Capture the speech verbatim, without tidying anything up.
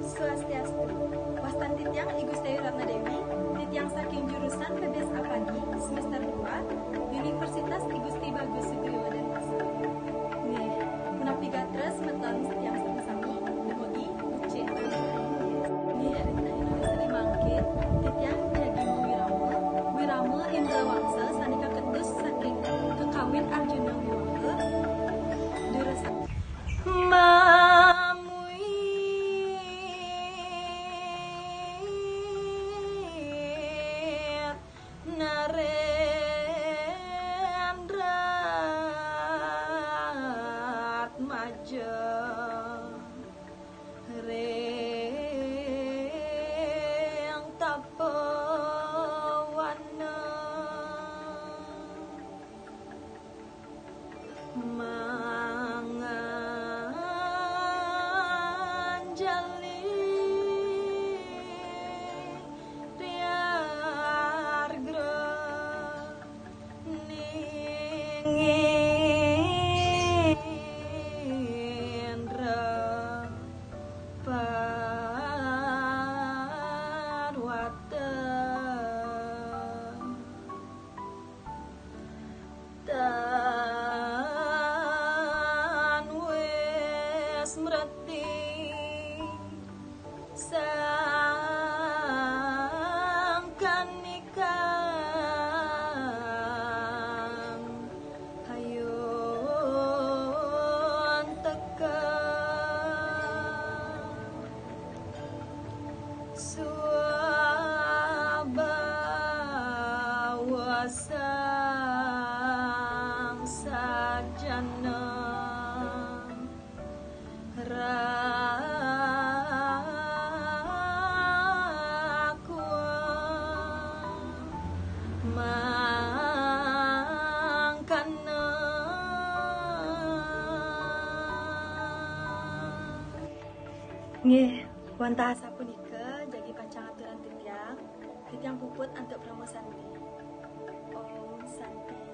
Swastiastu. Wastan titiang I Gusti Ayu Ratna Dewi, titiang saking jurusan P B S Apadi, semester dua, Universitas I Gusti Bagus Sudoyo Denpasar. Nggih, punapi gatra semeton titiang sareng sami, dumugi becik. Nggih, ring rahina Wésli mangkin, titiang jagi wirama, wirama Indrawangsa sané kaketus saking kekawin Arjuna Wiwaha, durus Mamuir Narendra Atmaja ring tapawana. Manganjali riargra ning Indra Parwata. Tan wis mreti sang kanikang hayun teka. Swabawasang sarjana rakwa mangkana. Nggih, wantah sapunika jagi pacang aturan titiang. Titiang puput antuk Parama Santi. Om Santi.